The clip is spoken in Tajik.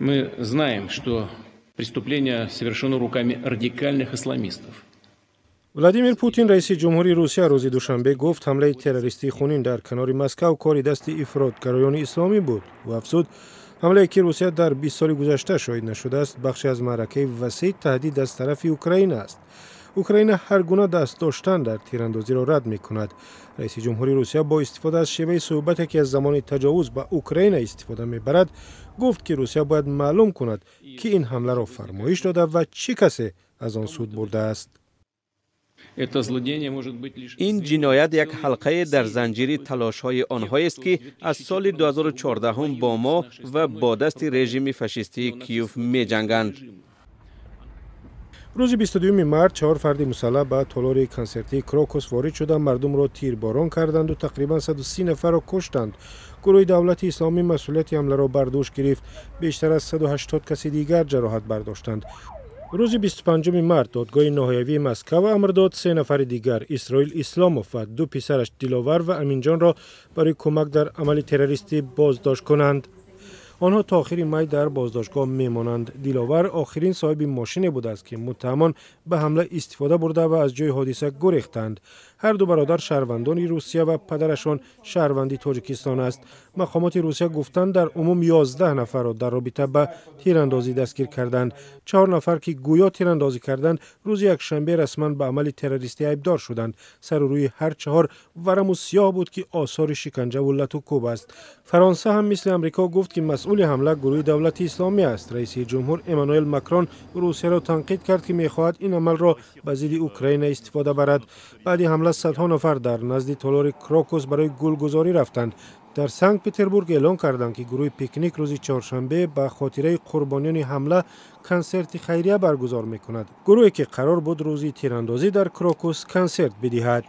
Мы знаем, что преступление совершено руками радикальных исламистов. Владимир Путин, раиси ҷумҳури Русия, рӯзи душанбе гуфт, ҳамлаи террористии хунин дар канори Москав кори дасти ифротгароёни исломӣ буд. Ӯ афзуд, ҳамлае, ки Русия дар 20 соли гузашта шоҳид нашудааст, бахше аз маъракаи васеи таҳдид аз тарафи Украина аст. Украина ҳар гуна даст доштан дар тирандозиро рад мекунад. Раиси ҷумҳури Русия бо истифода аз шеваи суҳбате, ки аз замони таҷовуз ба Украина истифода мебарад, гуфт, ки Русия бояд маълум кунад, ки ин ҳамларо фармоиш дода ва чӣ касе аз он суд бурдааст. Ин ҷиноят як ҳалқае дар занҷири талошҳои онҳоест, ки аз соли 2014 бо мо ва бо дасти режими фашистии Киев меҷанганд. Рӯзи 22 март чаҳор фарди мусаллаҳ ба толори консертии Крокус ворид шуда, мардумро тирборон карданду тақрибан 130 нафарро куштанд. Гурӯҳи Давлати Исломӣ масъулияти ҳамларо бар дӯш гирифт. Бештар аз 180 каси дигар ҷароҳат бардоштанд. Рӯзи 25 март додгоҳи ноҳиявии Москав амр дод, се нафари дигар, Исроил Исломов ва ду писараш Диловар ва Аминҷонро, барои кӯмак дар амали террористӣ боздошт кунанд. Онҳо то охири май дар боздоштгоҳ мемонанд. Диловар охирин соҳиби мошине будааст, ки муттаҳамон ба ҳамла истифода бурда ва аз ҷои ҳодиса гурехтанд. Ҳар ду бародар шаҳрвандони Русия ва падарашон шаҳрванди Тоҷикистон аст. Мақомоти Русия гуфтанд, дар умум 11 нафарро дар робита ба тирандозӣ дастгир карданд. Чаҳор нафар, ки гӯё тирандозӣ карданд, рӯзи якшанбе расман ба амали террористӣ айбдор шуданд. Сару рӯи ҳар чаҳор вараму сиёҳ буд, ки осори шиканҷаву лату кӯб аст. Фаронса ҳам мисли Амрико гуфт, ки масъули ҳамла гурӯҳи Давлати Исломӣ аст. Раиси ҷумҳур Эммануэл Макрон Русияро танқид кард, ки мехоҳад ин амалро ба зидди Украина истифода барад. Баъди ҳамла садҳо нафар дар назди толори Крокус барои гулгузорӣ рафтанд. Дар Санкт Петербург эълон карданд, ки гурӯҳи Пикник рӯзи чоршанбе ба хотираи қурбониёни ҳамла консерти хайрия баргузор мекунад, гурӯҳе ки қарор буд рӯзи тирандозӣ дар Крокус консерт бидиҳад.